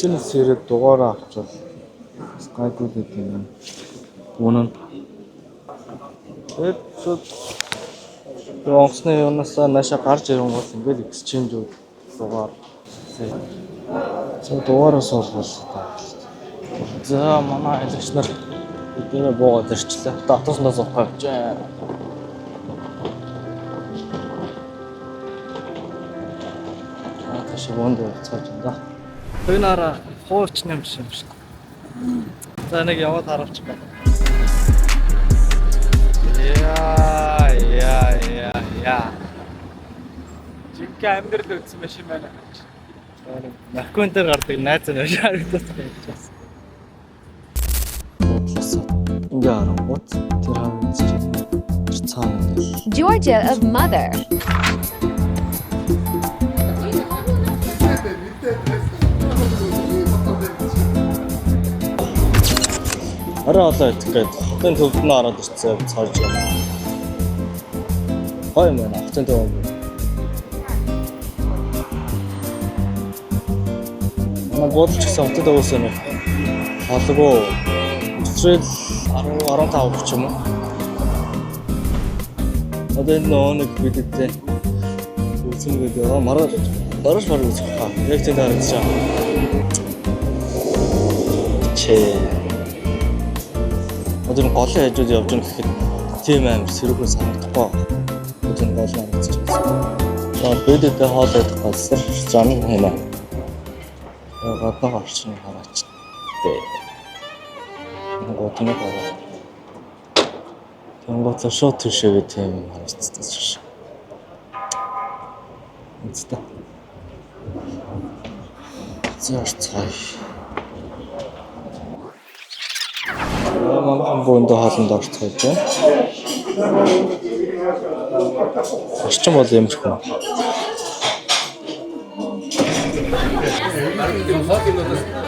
Чинээс ирээд дугаараа авчвал бас гайгүй л гэдэг юм. Үнэн. Тэгээд шууд онгоцны юунасаа наашаа гарч ирэнгүүт ингээл exchange дугаар. За дугаараас олвол за манай аялагч нар эдгээр буугаад ирчлээ. Одоо автобуснаа суух гэж байна. Тааш буунд явцгааж байна да. Туйнараа хуурч юм шиг юм шиг. За нэг яваад харуулчих байна. Яа яа яа яа. Жинхэнэ амьдрал үзсэн машин байна. Маккун дээр гардаг найз нь харагдаад байж байна. Бодлосоо ингээ харангуут тэр харагдаж байна. Тэр цаана ингээл Georgia of Mother. Орой хоолоо идэх гээд хотын төвд нь ороод ирсэн цааж байна. Гоё юм байна хотын төв. Манай буудалч гэсэн хотын төвөөс нэг холгүй өсрэл 10 15 ч юм уу. Одоо энэ нөгөө нэг бидэдтэй үзэн гэдэг аа маргааш маргааш бараг үзэх хаа. Яг тэнд харагдаж байгаа. Чээ. Одоо энэ голын хажууд явж байгаа гэхэд тийм амар сэрүүхэн санагдахгүй байна. Одоо энэ гол нь харагдаж байна. За бидэдтэй хоол идэх газар зам хэмээ. Гаднах орчныг хараач. Тэнгуут нэг ороо. Тэнгуут шууд тийшээгээ тийм юм харагдсан шээ. Үнцтэй. За орцгоё. Манайхан бөөндөө хоолнд орцгоё дээ. Орчин бол иймэрхүү.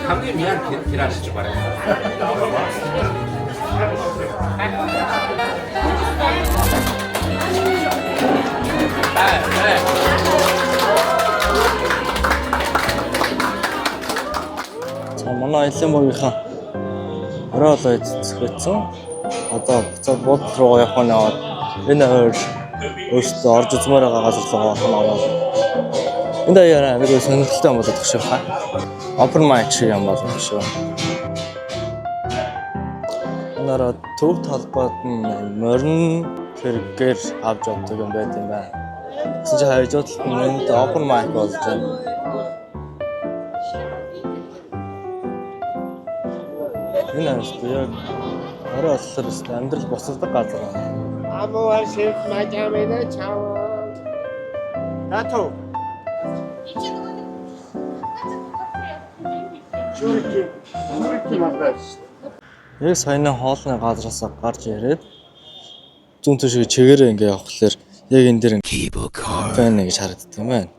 хамгийн мян тираш бараг. За манай аялын багийнхаа орой хоолой зөхөцсөн. Одоо буцаад буудлын руу явах нь аваад энэ хоёр өөрсдөө орж үзмээр байгаа газар руу явах нь аваад энд аяараа нэг сонирхолтой юм болоод тах шиг. Open mic шиг юм болоод шүү. Өнөрөө төв талбайд нь морин хэрэгээр авч явдаг юм байт юм байна. Тэгсэн чинь хажуу талд нь энд open mic болж байна. Энэ ааштай яг орой болохоор өстой амьдрал босгодог газар. Амуар шив мажамина чава. Дато. Чүрки, чүрки мандаш. Яг саяны хоолны газраас гарч ирээд зүүн тийшээ чигээрээ ингээ явхлаар яг энэ дээр байна гэж харагддаг юм байна.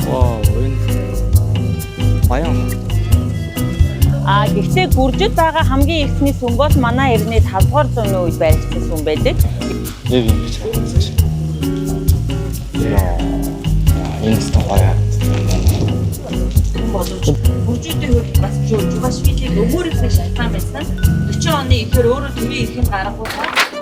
Вау, энэ баян. А гэхдээ Гүржид байгаа хамгийн эхний сүм бол манай эртний 5 дугаар зууны үед баригдсан сүм байдаг. Яг ингэж харагдаж байна. Яа, энэ ч гоё харагддаг юм байна. Боломж. Гүржүүдийн хувьд бас Жугашвилийг өмөрөх нэг шалтгаан байсан. 40 оны ихээр өөрөө төрийн эрхэнд гаргуулсан.